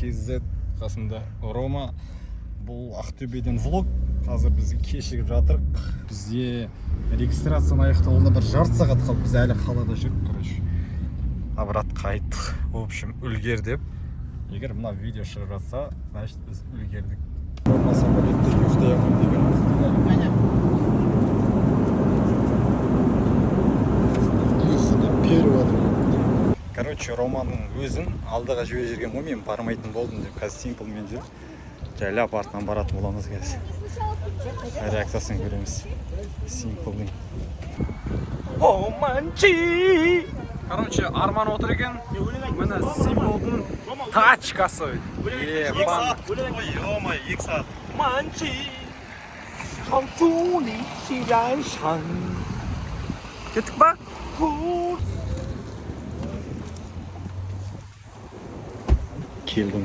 KZ, қасымда Рома. Бұл Ақтөбеден влог. Қазір біз кешігіп жатырық. Бізде регистрацияның аяқталуына бір жарты сағат қалды. Біз әлі қалада жүріп, короче. Обратно қайттық. В общем, үлгер деп. Егер мына видео шығып жатса, значит, біз үлгердік. Рома самолетте ұйықтай алмаймын деген. Ұйқыны беріп жатыр. Короче, Романың өзін алдыға жіберіп жіберген ғой, мен бармайтын болдым деп. Қазір Симплмен жүріп, жайлап артынан баратын боламыз қазір. Реакциясын көреміз. Симплдың. Короче, Арман отыр екен. Міне, Симплдың тачкасы. Ебан. Ё-моё, 2 сағат. Кеттік па? Келдім.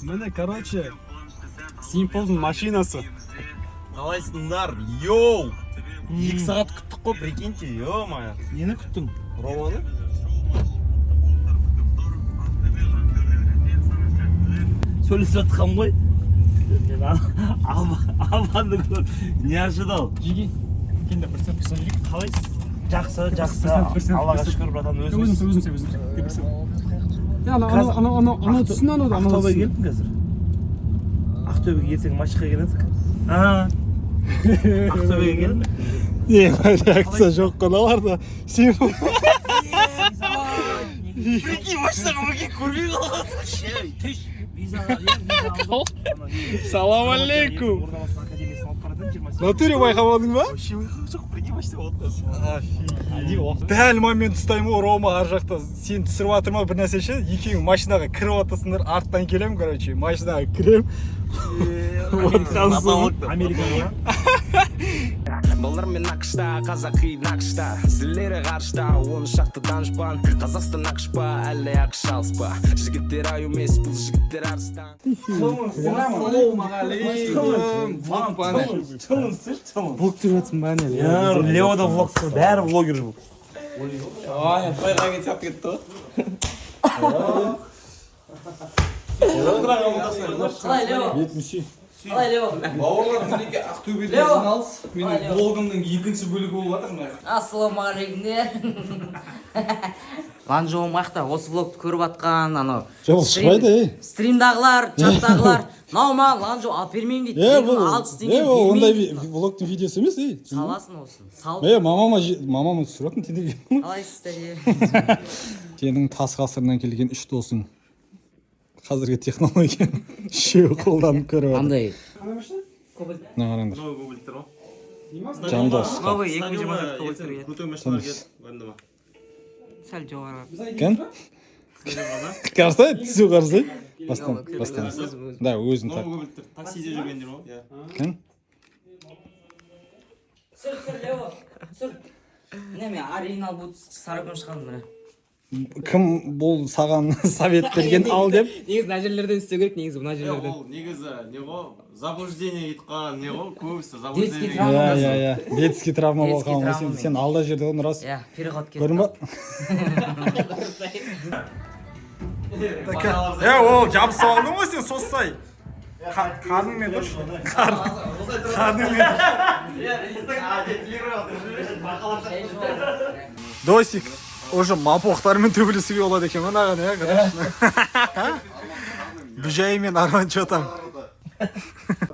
Міне, короче, Симплдың машинасы. Қалайсыңдар? Йоу! 2 сағат күттік қой, прикиньте, ё-моё. Нені күттің? Романы? Сөйлесіп жатқан ғой мен. Албанды көріп не ожидал. Жеге. Кенде бір сәт, бір сәт жүрейік. Қалайсыз? Жақсы, жақсы. Бір сәт, бір сәт, Аллаға бір сәт. шүкір, братан. Өзің Өзіңіз? өзің өзің өзің. Бір сәт. Ана ана ана ана ана түсін, анау анау. Ақтөбеге келдім қазір. Ақтөбеге ертең матчқа келедік. А, Ақтөбеге келдім. Не, реакция жоқ қой мыналарда. Симпл. Прикинь, машинаға мінген көрмей қалғансың. Түш визаға, иә, виза алдым. Салам алейкум. Ордабасы академиясына алып баратын 28. Натуре байқамадың ба? Вообще жоқ, прикинь, машина болып. Дәл момент ұстаймын ғой, Рома ар жақта сен түсіріп жатыр ма бір нәрсе ше, екеуің машинаға кіріп жатырсыңдар, арттан келемін, короче, машинаға кірем. Отырғансың. Америкаға. Балалар мен АҚШ-та, қазақи нақышта, зілдері ғарышта, 10 шақты данышпан. Қазақстан АҚШ па, әлде АҚШ алыс па? Жігіттер аю емес, бұл жігіттер арыстан. Ассалаумағалейкум. Влог па, не? Влог түсіріп жатсың ба, не? Иә, Лео да влог, бәрі блогер бұл. Ай, тойға кетіп сияқты кетті ғой. Қалай, Лео? Бетін сүй. Қалай, Лео? Бауырлар, мінекей, Ақтөбеде Лео. жиналыс. Менің Лео. влогымның екінші бөлігі болып жатыр мына. Ассалаумағалейкум. Ланжоуым қаяқта? Осы влогты көріп жатқан анау. Жоқ, ол шықпайды, ей. Стримдағылар, чаттағылар, мынау маған ланжоу алып бермеймін дейді. Е, бұл 2600 теңге е, ол ондай бермеймін дейді. влогтың видеосы емес, ей. Саласың осыны. Сал. Е, мамама түсіріп жатырмын, тентек. Қалайсыздар, е? Сенің тас ғасырынан келген үш досың қазіргі технологияны үшеуі қолданып көріп жатыр. Андай. Мына қараңдар. Новый кобальттер ғой. Жандос. Новый 2024 кобальттер. Крутой машиналар келді. Уайымдама. Сәл жоғары. Кән? Қарасай, түзу қарасай. Бастан, бастан. Да, өзің Новый так. кобальттер. Таксиде жүргендер ғой. Иә. Кән? Түсір, түсір, Лео. Түсір. Міне, мен оригинал бутс сары күн шығардым, міне. Кім бұл саған совет берген ал деп? Негізі мына жерлерден істеу керек, негізі мына Е, жерлерден. ол негізі не ғой, заблуждение кетіп қалған не ғой, көбісі Детский заблуждение. травма. Иә, иә, иә. Детский травма Детский болған ғой. травма Сен, мен. сен алда жерде ғой, рас. Иә, переход кетті. Көрдің ба? Е, ол жабысып алдың ғой сен, соссай. Қарныңмен тұршы. Қарныңмен. Досик, уже мапоқтармен төбелесуге болады екен ғой мынаған, иә, қарашы. Бүжай мен Арман, че там?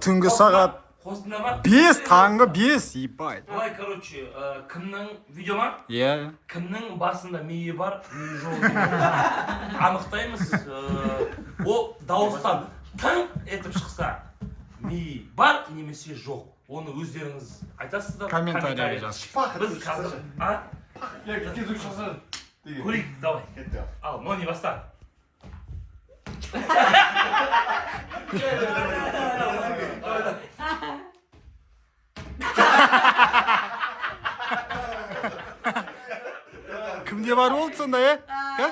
Түнгі сағат Қосында ма? 5, таңғы 5, ебать. Былай, короче, кімнің видео ма? Иә. Кімнің басында миы бар, миы жоқ екенін анықтаймыз. Ол дауыстан тың етіп шықса, ми бар немесе жоқ. Оны өздеріңіз айтасыздар. Комментарийге жазып. Біз қазір, а? Көрейік, давай. Ал, Нони, баста. Кімде бар болды сонда, е? Ка?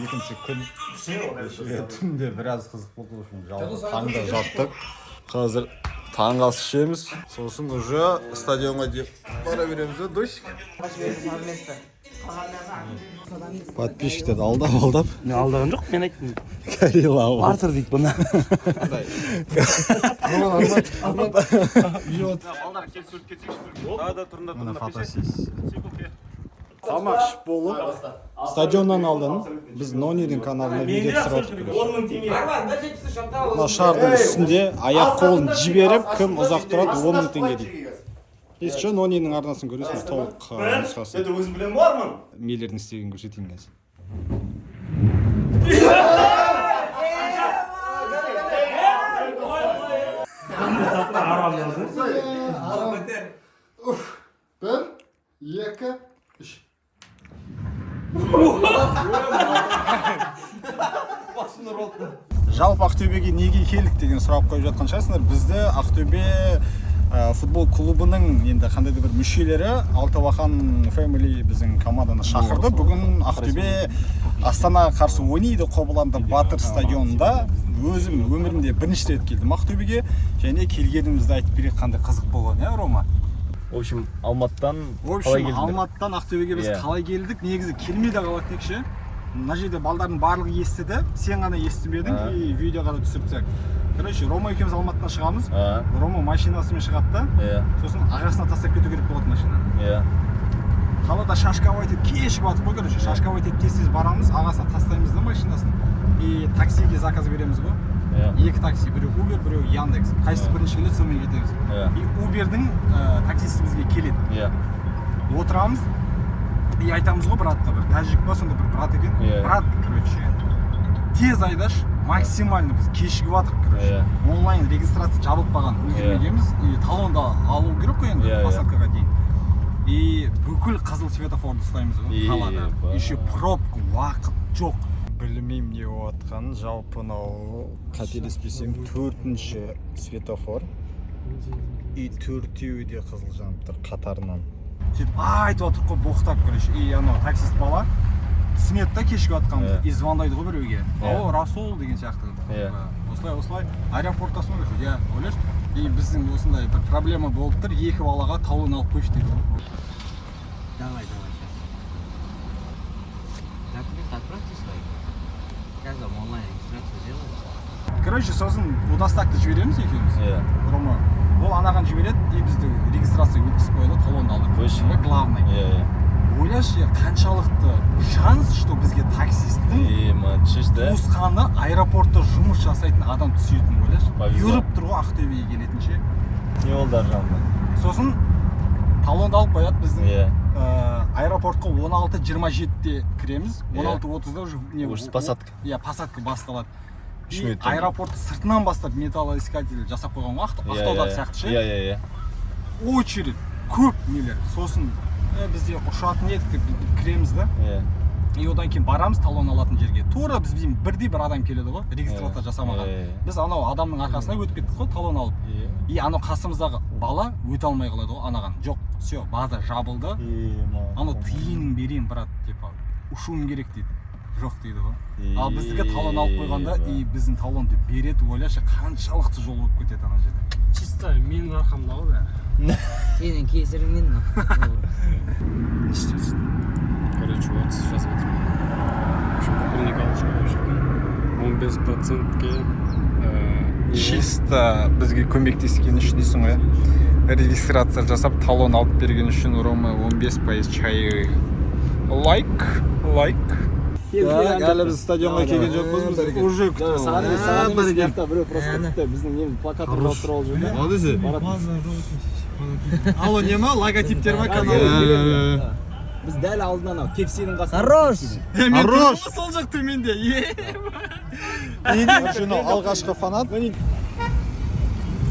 Екінші күн. Кеше түнде біраз қызық болды, в общем, жалпы таңда жаттық. Қазір таңғы ас ішеміз. Сосын уже стадионға деп бара береміз да, досик. Подписчиктерді алдап алдап. Мен алдаған жоқ, мен айттым. Карила. Бартер дейді бұны. Міне фотосессия. Тамақ ішіп болып, стадионнан алдын біз Нонидің каналына видео түсіріп жатырмыз. 10 000 теңге. Мына шардың үстінде аяқ қолын жіберіп, кім ұзақ тұрады, 10 000 теңге дейді. Если что, Нониның арнасын көресің, толық нұсқасын. Это өзім білемін ғой, Арман. Мелердің істегенін көрсетейін қазір. Бір, екі, үш. Жалпы, Ақтөбеге неге келдік деген сұрақ қойып жатқан шығарсыңдар. Бізді Ақтөбе футбол клубының енді қандай да бір мүшелері, Алтыбақан Family, біздің команданы шақырды. Бүгін Ақтөбе Астанаға қарсы ойнайды Қобыланды Батыр стадионында. Өзім өмірімде бірінші рет келдім Ақтөбеге және келгенімізді айтып берейік, қандай қызық болған, иә, Рома? В общем, Алматыдан В общем, Алматыдан Ақтөбеге біз қалай келдік? Негізі келмей де қалатын едік ше. Мына жерде балдардың барлығы естіді, сен ғана естімедің и видеоға да түсіріп тастадық. Короче, Рома екеуміз Алматыдан шығамыз. Рома машинасымен шығады да, сосын ағасына тастап кету керек болады машинаны. Қалада шашковать етіп кешігіп жатып қой, короче, шашковать етіп тез тез барамыз, ағасына тастаймыз да машинасын и таксиге заказ береміз ғой. Екі такси: біреу Uber, біреу Яндекс. Қайсысы бірінші келеді, сонымен кетеміз. И Uberдің таксисі бізге келеді. Отырамыз и айтамыз ғой братқа, бір тәжік па, сондай бір брат екен. Брат, короче, тез айдашы максимально, біз кешігіп жатырмық, короче, онлайн регистрация жабылып қалған, үлгермегенбіз и талонды алу керек қой енді посадкаға дейін. И бүкіл қызыл светофорды ұстаймыз ғой қалада, еще пробка, уақыт жоқ. Білмеймін не болып жатқанын. Жалпы, мынау, қателеспесем, төртінші светофор и төртеуі де қызыл жанып тұр қатарынан. Сөйтіп айтып жатырмық қой боқтап, короче. И анау таксист бала түсінеді да кешігіп жатқанымызды и звондайды ғой біреуге: «Алло, Расул» деген сияқты. Осылай осылай, аэропорттасың ғой, короче, иә, ойлашы. И біздің осындай бір проблема болып тұр, екі балаға талон алып қойшы дейді ғой. Давай, давай, сейчас. Документы отправьте свои. Сейчас вам онлайн регистрацию сделаю. Короче, сосын удостакты жібереміз екеуміз. Рома ол анаған жібереді и бізді регистрация өткізіп қояды, талонды алдырып. Қойшы. Главный, Иә, иә. ойлашы, қаншалықты шанс, что бізге таксисттің Ема, түсінші да. туысқаны аэропортта жұмыс жасайтын адам түсетінін ойлашы. Повезло. Бұйырып тұр ғой Ақтөбеге келетінше. Не болды ар жағында? Сосын талонды алып қояды біздің. Аэропортқа 16:27-де кіреміз, 16:30-да уже не Уже посадка. Иә, посадка басталады. Үш И минут. аэропортты сыртынан бастап металлоискатель жасап қойған ғой, Ақтаудағы сияқты ше. Иә, иә, иә. Очередь көп нелер. Сосын бізде ұшатын едік деп бүйтіп кіреміз да и одан кейін барамыз талон алатын жерге. Тура бізбен бірдей бір адам келеді ғой, регистрация жасамаған. Иә, иә. Біз анау адамның арқасына өтіп кеттік қой талон алып. И анау қасымыздағы бала өте алмай қалады ғой анаған: «Жоқ, все, база жабылды». Анау: «Тиынын берейін, брат, типа ұшуым керек», — дейді. «Жоқ», — дейді ғой. Ал біздікі талон алып қойғанда и біздің талонды береді. Ойлашы, қаншалықты жол болып кетеді ана жерде. Чисто менің арқамда ғой бәрі. Сенің кесіріңнен мынау. Не істейсің? Короче, отзыв жазып жатырмын. В общем, полный галочка қойып шықтым. 15 процентке не. Чисто бізге көмектескен үшін дейсің ғой, иә? Регистрация жасап, талон алып берген үшін Рома 15% чаевых. Лайк, лайк. Так, әлі біз стадионға келген жоқпыз, біз уже күтіп. Саған емес, саған емес, мына жақта біреу просто күтті, біздің неміз плакат жауып тұрып алып жүр да. Алло, не ма, логотиптер ма, канал? Біз дәл алдынан, анау KFC-дің қасында. Хорош! Мен тұрмын ғой сол жақ төменде. Мынау алғашқы фанат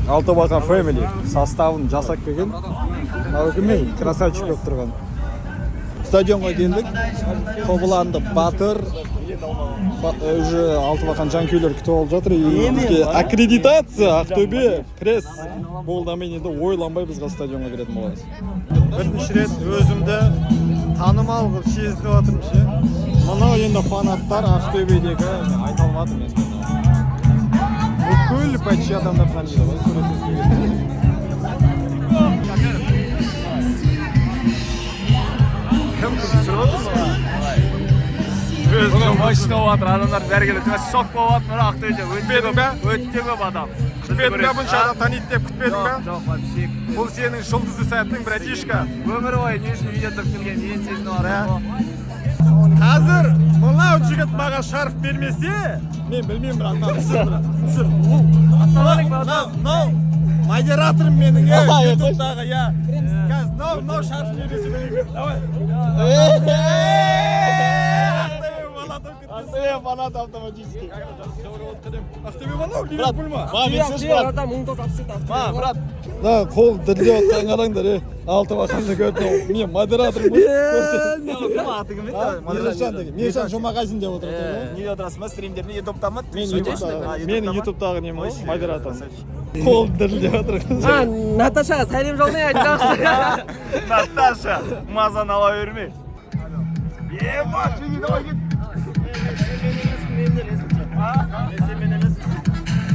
Алтыбақан Family составын жасап келген. Мынау кім, ей, красавчик болып тұрған. Стадионға келдік, Қобыланды Батыр. Уже Алтыбақан жанкүйерлер күтіп алып жатыр и бізге аккредитация Ақтөбе пресс болды. Мен енді ойланбай бізге стадионға кіретін боламыз. Бірінші рет өзімді Танымал қылып сезініп жатырмын ше. Мынау енді фанаттар Ақтөбедегі, мен айта алмадым енді. Бүкіл почти адамдар таниды ғой суретке. Кім кім түсіріп отыр маған? Бүгін мощно болып жатыр, адамдар бәрі келеді. Шок болып жатыр, мына Ақтөбеде өте көп, өте көп адам. Күтпедің бе бұнша адам таниды деп, күтпедің бе? Жоқ, вообще. Бұл сенің жұлдызды сәтің, братишка. Өмір бойы не үшін видео түсіріп келген, мен сезініп жатырмын. Қазір мынау жігіт маған шарф бермесе, мен білмеймін, брат, мынаны түсір, брат, түсір. Мынау модераторым менің, е, ютубтағы, иә. Қазір мынау шарф бермесе білмеймін. Давай. Ақтөбе фанаты болып кеткен. Ақтөбе фанаты автоматически. Ақтөбе фанаты Ливерпуль ма? Ма, брат. Да, қол дірілдеп жатқан қараңдар, е. Алтыбақанды көрді. Мен модератормын ғой. Кім аты кім еді? Мейіржан деген. Мейіржан Жұмағазин деп отырады ғой. Неде отырасың ба? Стримдерде, ютубта ма? Мен ютубтағы, менің ютубтағы нем ғой, модератор. Қол дірілдеп жатыр. Наташаға сәлем жолдай айтпақшы. Наташа, мазаны ала берме. Ема, жеге, давай кет.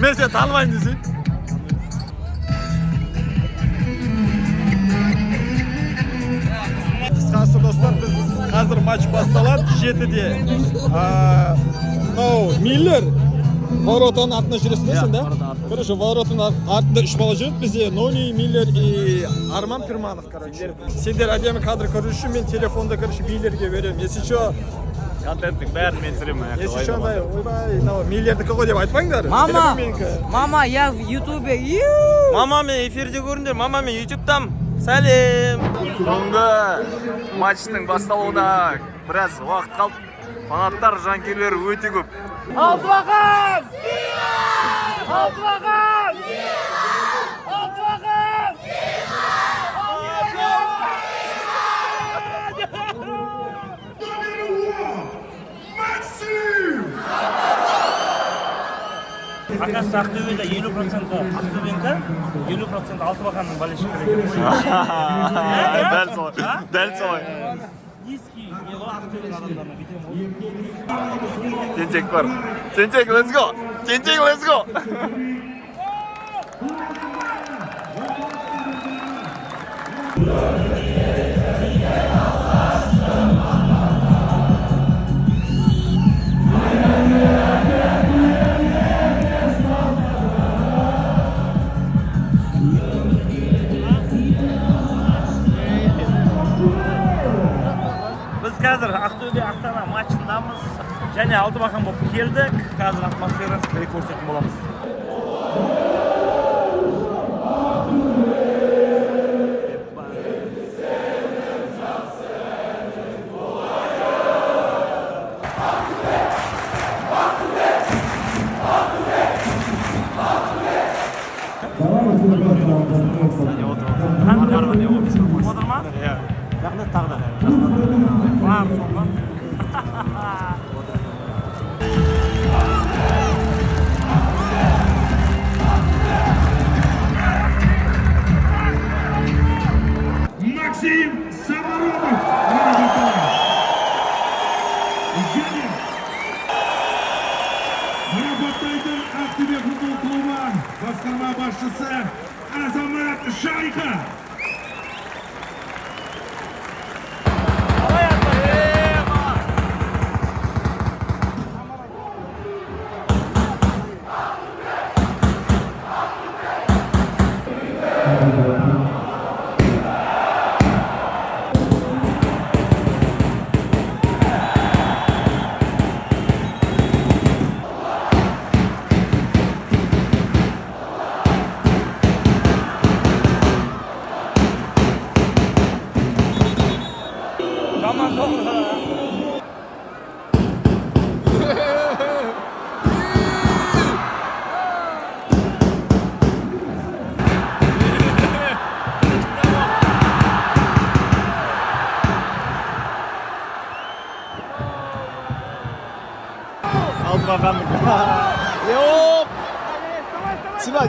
Мен сені танымаймын десең. Қысқасы, достар, біз қазір матч басталады 7-де. Мынау Миллер воротаның артында жүресің да сен, да? Короче, воротаның артында үш бала жүреді бізде: Нони, Миллер и Арман Пирманов, короче. Сендер әдемі кадр көру үшін мен телефонды, короче, Миллерге беремін. Если что, Контенттің бәрін мен түсіремін. Если что, андай, ойбай, мынау Миллердікі ғой деп айтпаңдар. Мама, Телефон менікі. мама, я в Ютубе. Ю! Мама, мен эфирде көріңдер, мама, мен ютубтамын. Сәлем. Бүгінгі матчтың басталуына біраз уақыт қалды. Фанаттар, жанкүйерлер өте көп. Алтыбақан! Алтыбақан! Алтыбақан! Оказывается, Ақтөбеде 50% Ақтөбенікі, 50% Алтыбақанның болельщиктері екен. Дәл солай. Дәл солай. Низкий не ғой Ақтөбенің адамдарына бүйтемін ғой. Тентек бар. Тентек, let's go. Тентек, let's go. Біз қазір Ақтөбе Астана матчындамыз және Алтыбақан болып келдік. Қазір атмосфераны сіздерге көрсететін боламыз. Отыр ма? Иә. Рахмет тағы да. Бар соңғы. Максим Самородов марапатталады. Және марапаттайтын Ақтөбе футбол клубы басқарма басшысы Азамат Шайқа. Қалай атмосфера? Жаман соғды. Алтыбақандікі. Оп! Сима,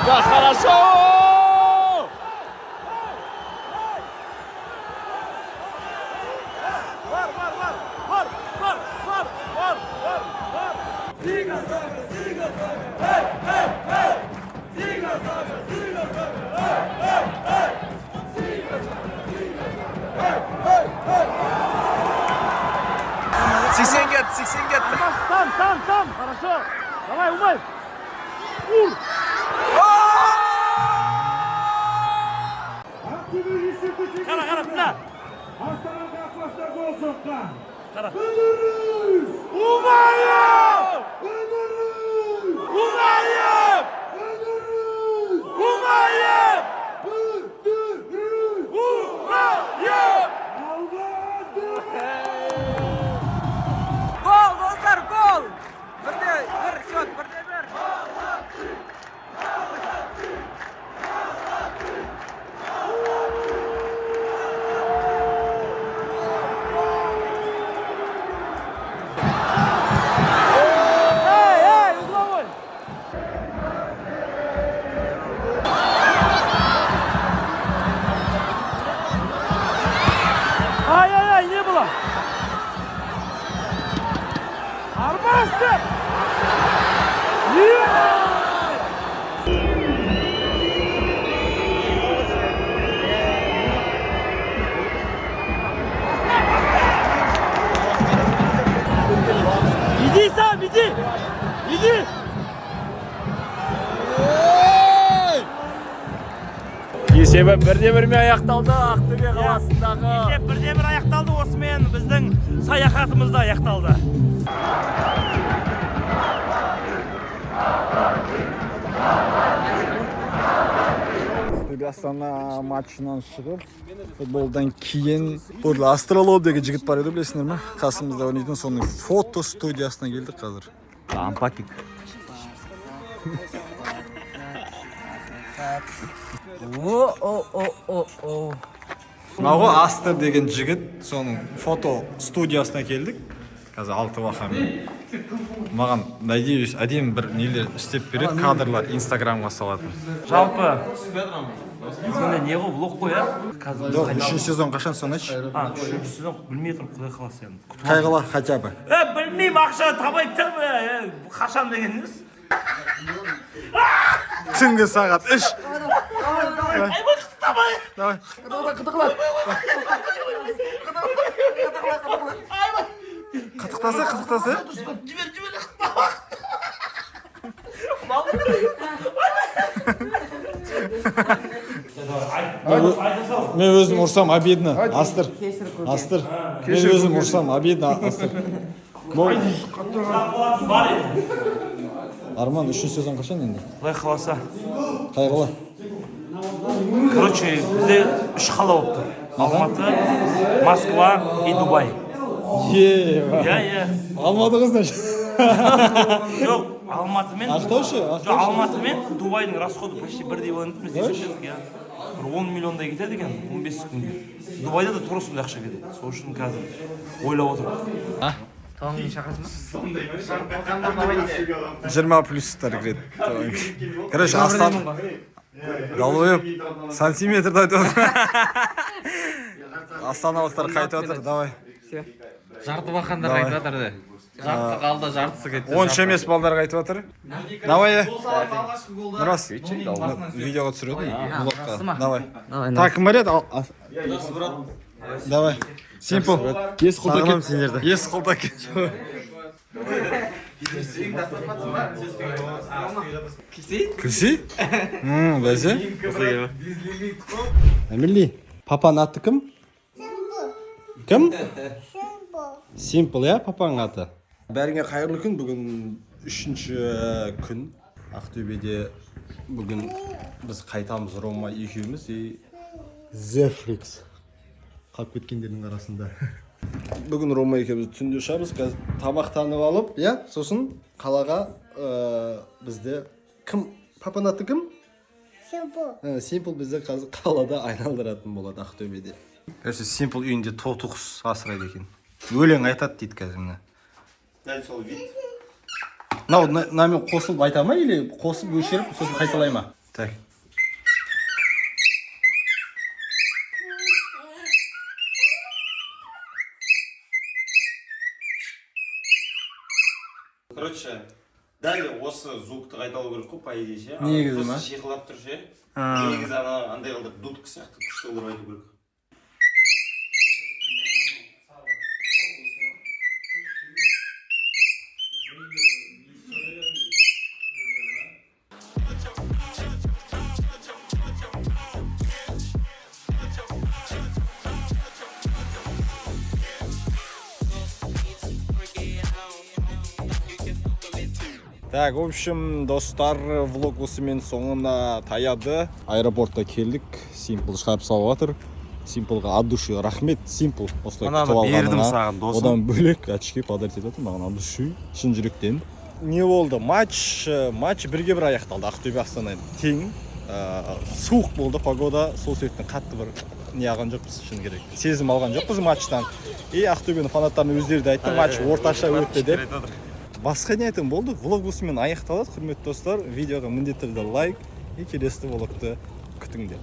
Как хорошо! Бар, бар, бар, бар, бар, бар, бар, бар, бар. Зига, зага, зига, зага, эй, эй, эй! Зига, зага, зига, зага, эй, эй, эй! Зига, зага, зига, зага, эй, эй, эй! 80 кетті, 80 кетті. Сам, сам, сам, хорошо. Давай, Умай. Ур! Ақтөбе есепті Қара, қара, мына. Астана қақпасына гол соққан. Қара. Ыдырыс! Умаев! Ыдырыс! Умаев! Ыдырыс! Умаев! Ыдырыс! Умаев! Алматы! Гол, достар, гол! 1-1 счет, 1-1. Эй, эй, угловой! Ай-яй-яй, не было! Армаз деп! Е! Иди сам, иди! Иди! Есебі 1-1-мен аяқталды Ақтөбе қаласындағы. Есеп 1-1 аяқталды, осымен біздің саяхатымыз да аяқталды. Ақтөбе Астана матчынан шығып, футболдан кейін бұл Астролоб деген жігіт бар еді, білесіңдер ме? Қасымызда ойнайтын, соның фото студиясына келдік қазір. Ампакик. О, о, о, о, о. Мынау ғой Астр деген жігіт, соның фото студиясына келдік. Қазір алты бақамен. Маған, надеюсь, әдемі бір нелер істеп береді, кадрлар инстаграмға салатын. Жалпы сонда не ғой, влог қой, иә? Қазір біз Жоқ, қайта- үшінші сезон қашан, соны айтшы. А, үшінші сезон білмей тұрмын, құдай қаласа енді. Күтіп Қай қала хотя бы? Е, білмеймін, ақша табайын тұрмын, е, қашан дегеніңіз? Түнгі сағат 3. Ай, давай. Давай. Қытықтаса, қытықтаса. Жібер, жібер. Мен өзім ұрсам обидно. Астыр. Астыр. Мен өзім ұрсам обидно, Астыр. Бар еді. Арман, үшінші сезон қашан енді? Құдай қаласа. Қай қала? Короче, бізде үш қала болып тұр. Алматы, Москва и Дубай. Е, Иә, иә. Алматы ғой, значит. Жоқ, Алматы мен Ақтаушы, Жоқ, Ақтаушы. Алматы мен Дубайдың расходы почти бірдей болатын, біз есептедік, иә. Бір 10 миллиондай кетеді екен 15 күнге. Дубайда да тура сондай ақша кетеді. Сол үшін қазір ойлап отырмыз. Туған шақырасың ба? 20 плюстар кіреді. Короче, Астана. Долбоеб. Сантиметрді айтып отыр. Астаналықтар қайтып отыр, давай. Жарты бақандар Давай. қайтып жатыр де. Жартысы қалды, жартысы кетті. Онша емес балдар қайтып отыр. Давай, е. Нұрас, видеоға түсіреді блогқа. Давай. Давай. Так, кім бар еді? Давай. Симпл. Ес қолда сендерді. Ес қолда кет. Күлсей? Бәсе. Әмірли, папаның аты кім? Кім? Симпл, иә, папаның аты. Бәріңе қайырлы күн. Бүгін үшінші күн. Ақтөбеде бүгін біз қайтамыз, Рома екеуміз и Зефрикс. Қалып кеткендердің арасында. Бүгін Рома екеуміз түнде ұшамыз, қазір тамақтанып алып, иә, сосын қалаға бізде кім, папаның аты кім? Симпл. Симпл бізді қазір қалада айналдыратын болады Ақтөбеде. Короче, Симпл үйінде тоты құс асырайды екен. Өлең айтады дейді қазір міне. Дәл сол вид. Мынау мынамен қосылып айта ма или қосып өшіріп сосын қайталай ма? Так. Короче, дәл осы звукты қайталау керек қой, по идее, ше. Негізі ма? Просто шиқылдап тұр ше. Негізі ана андай қылдырып, дудка сияқты күшті қылдырып айту керек. Так, в общем, достар, влог осымен соңына таяды. Аэропортқа келдік, Симпл шығарып салып жатыр. Симплға от души рахмет, Симпл осылай Мынаны күтіп алғаныңа. Бердім саған, досым. Одан бөлек очки подарить етіп жатыр маған от души, шын жүректен. Не болды? Матч бірге бір аяқталды. Ақтөбе, Астана тең. Суық болды погода, сол себептен қатты бір не алған жоқпыз, шыны керек. Сезім алған жоқпыз матчтан. И Ақтөбенің фанаттарының өздері де айтты, матч орташа өтті деп. Басқа не айтайын, болды, влог осымен аяқталады, құрметті достар. Видеоға міндетті түрде лайк и келесі влогты күтіңдер.